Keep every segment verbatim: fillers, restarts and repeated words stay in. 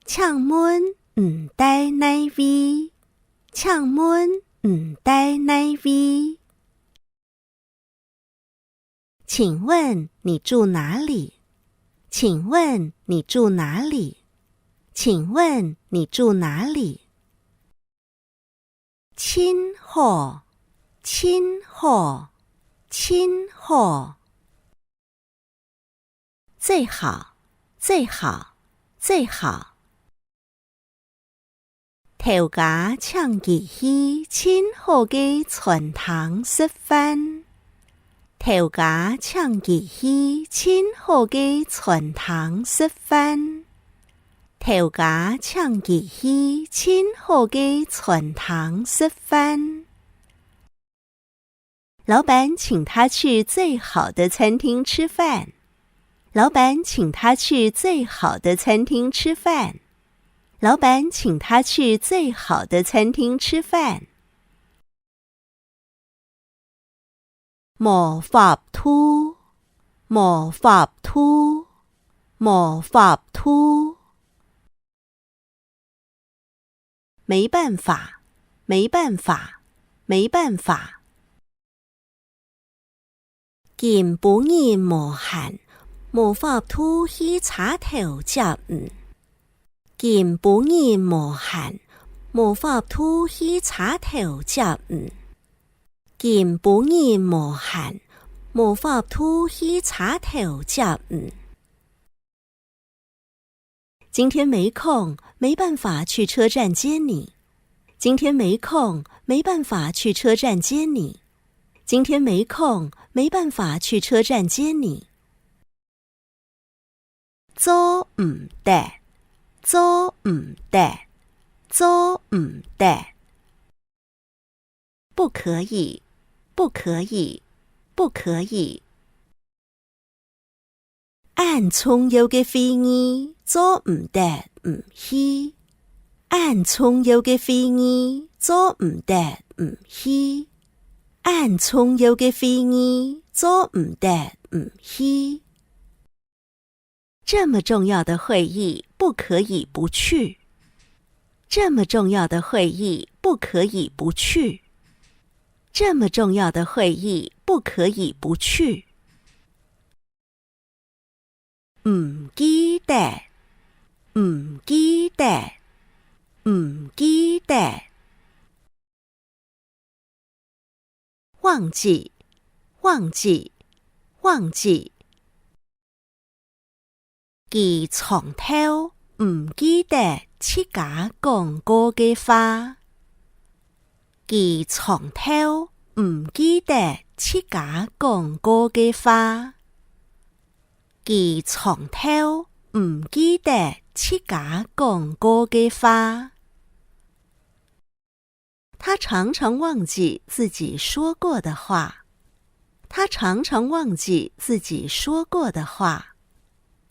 請問你在哪位？請問你在哪位？請問你住哪裡？請問你住哪裡？請問你住哪裡？ 盡好，盡好，盡好。最好，最好，最好。頭家請佢去盡好个餐廳食飯。頭家請佢去盡好个餐廳食飯。 頭家請佢去盡好个餐廳食飯。老闆請他去最好的餐廳吃飯。老闆請他去最好的餐廳吃飯。老闆請他去最好的餐廳吃飯。 無法度，無法度，無法度。沒辦法，沒辦法，沒辦法。今晡日無閒，無法度去車頭接你。 今晡日無閒，無法度去車頭接你。今晡日無閒，無法度去車頭接你。今天沒空，沒辦法去車站接你。今天沒空，沒辦法去車站接你。今天沒空，沒辦法去車站接你。 做毋得，做毋得，做毋得。不可以，不可以，不可以。恁重要个會議做毋得毋去。恁重要个會議做毋得毋去。恁重要个會議做毋得毋去。 這麼重要的會議不可以不去。這麼重要的會議不可以不去。這麼重要的會議不可以不去。毋記得，毋記得，毋記得。 忘記，忘記，忘記。佢長透毋記得自家講過个話。佢長透毋記得自家講過个話。佢長透毋記得自家講過个話。 他常常忘記自己說過的話。他常常忘記自己說過的話。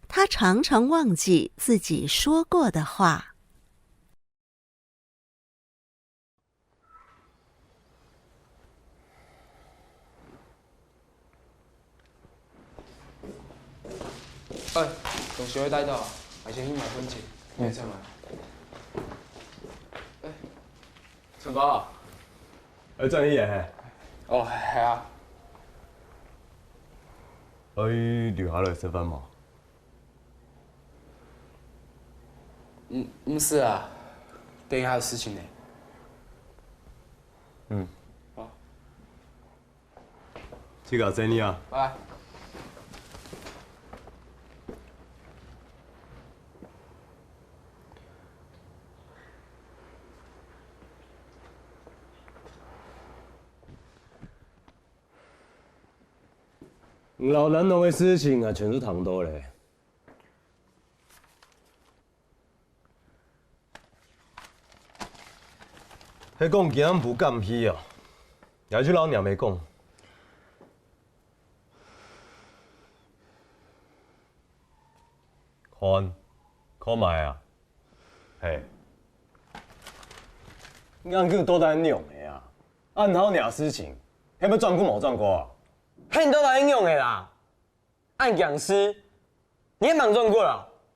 他常常忘記自己說過的話。 哎，東西會帶到啊，還先去買份錢，你也請來。哎，陳哥啊。哎，轉去了嘿。哦，係啊。哎，留下來食飯無？嗯，毋使啊，等一下有事情呢。嗯。好。 自家整理啊。拜。你摎蘭濃个事情啊，全部聽到了。 係講今暗晡敢去哦，𠊎就摎若姆講。看，看覓啊？係。恁久到底仰仔啊？恁好若事情，係愛轉過無轉過啊？係你到底仰仔啦？恁驚事，你還吂轉過啊？